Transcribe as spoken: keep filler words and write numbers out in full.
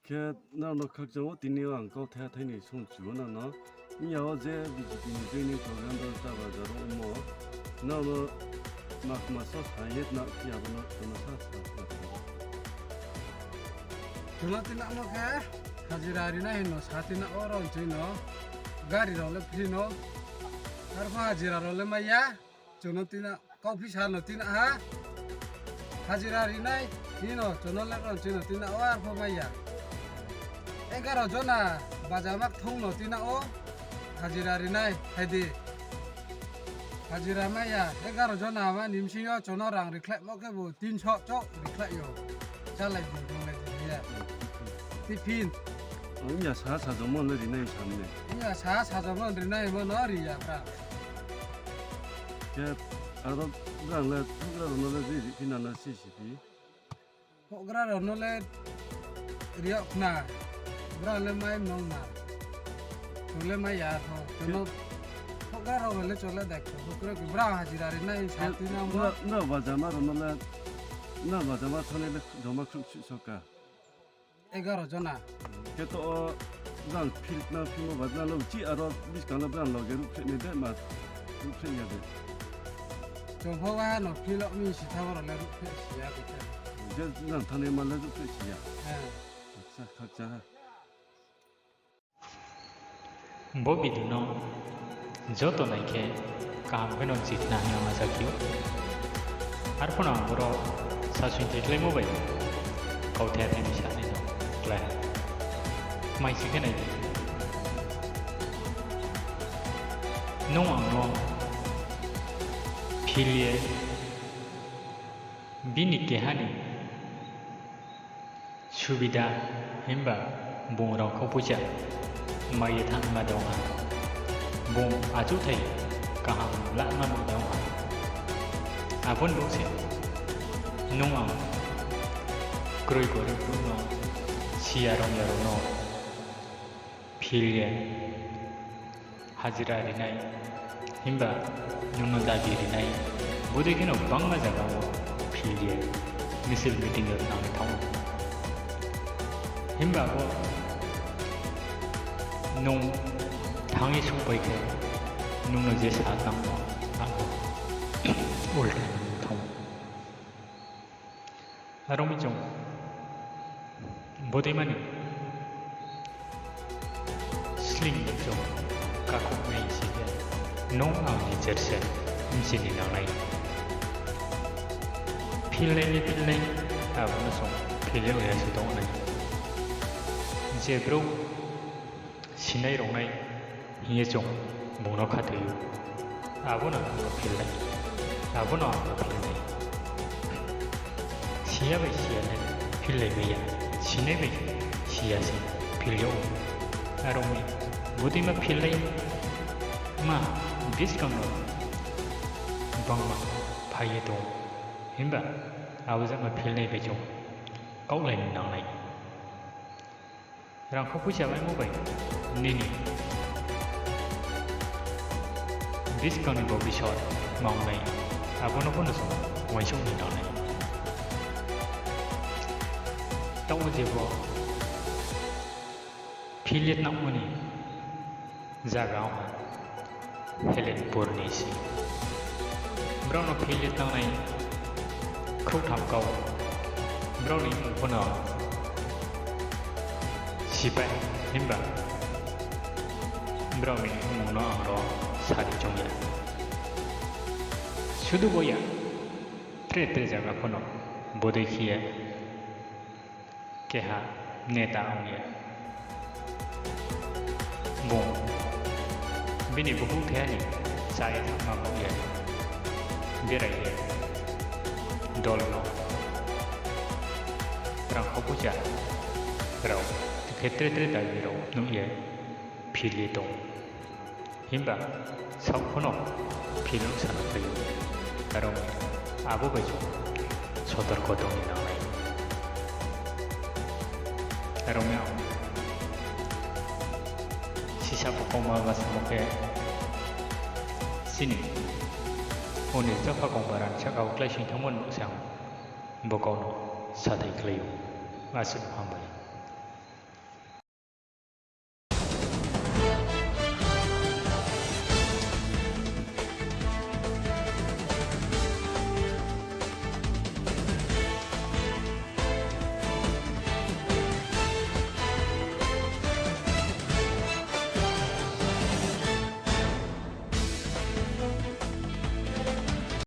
Khe nrao no khakchang wo tini yo ang kauthai thai ni songchu wo nang no. Miya wo je B J P ni joining program rao chaba jaro ongmo. Nrao no ma kma so sa ye tna phi abo no chung no sa sa sa. Chung no tinamo khe hajira rinai hing no sa tinamo rao chung no. Gari rao le free no. Arphuh hajira rao le mai ya. Chung no tina, kauphi sa no tina ha. Hajira rinai, tini no, chung no le rao chung no tina o arphuh mai ya. Egaro jona bajama kthung no tina o, hajira rinai, hai di. Hajira mai ya, egaro jona ma ni bsing yo chung no rang rikhlaimo khebu tinso chouh rikhlai yo. Chalai di, nunglai di, ya. Tiffin. Ong ya sa, sajamo le rinai sa ni. Ong ya sa, sajamo rinai mo no ri ya bra. Khe aro brang le houhgra rao no le ri ri phi na na si si phi. Houhgra rao no le ri yag khna. Brang le mai nong na. Chung le mai ya tho. Chung no houhgra rao le chung le dai kho. Houhgra khe brang hajira rinai sa tui na mo. Nrao bajama rao no le, nrao bajama thani le joma khruh si so ka. Egaro jona. Khe to o brang field na phimo ba brang le uchih aro buskang le brang loge ruhphreh nai de ma ruhphreh ya de. Chung pho wa no field o mi si tha boro le ruhphreh si ya khe. Je brang thani ma le ruhphreh si ya. Acha, khakchang ha. Bo video no joto nai khe kaham khe no chikna hing ye ma sa khe ou. Arphuh no ang boro sasoing thai kláimo bai kauthai thai ni sa nai no klái ha. Mai si khe nai di. Nung ang no phil ye bini keha ni subida himba bung rangkho poicha mai ye thanngma de ong ha. Bung achouhthai kaham lama nuh de ong ha. Abo ni bung se nung ang kroi gorib brouh no, siya rongya rao no phil ye hajira rinai, himba nung no dabi rinai, bodei khe no gbangma zaga wo phil ye misil meeting yo thanng ye thanng ou. Himba bo nung thanng ye souhpai khe nung no je sa tangmo abo ulta nung thanng ou. Aro mi chung bodeima ni sleing ni chung kakhouh nai si khe nung ang ni cherse bchi ni nangnai. Philnai ni philnai, abo no chung phil ye ya se tong nai. Je brouh sinai rongnai hing ye chung bung no khathoi ou. Abo no ang no philnai, abo no ang no philnai. Siya bai siya le phillai mai ya, sinai bai siya se phil yag ou. Aro mi bodeima philnai ma buskang no gbangma phai ye tong ou. Himba abo jama philnai bai chung kaohlai ni nangnai. Rangkho poicha maimo bai nini buskang ni bo bisor mangnai, abo no pho no chung uaingsouh ni nangnai. Taoh wo je bo phil ye tnangmo ni zaga ong ha Helenpur ni se. Brao no phil ye tnangnai khrouhtham kau. Brao ni mmung pho no sipai, himba brao ni mmung no ang ro sari choung ya. Sudu bo ya, tre tre zaga pho no bodei khe ye keha neta ong ye, bung bini bukhouh thaiha ni chá ye thanngma baoh ye, berai ye, dol no rangkho poicha rao, khe tre tre dabi rao nuh ye phil ye tong. Himba saoh pho no phil no sa no phai ou. Aro abo bai chung sotorko tong ni nangnai. Aro ang sisa pho kauma ma samo khe, chini Onil Chakha Kongbaran sahka wo kláisoing thanngmo no se ang bo kau no sathai khlai ou. Asuh no hambai.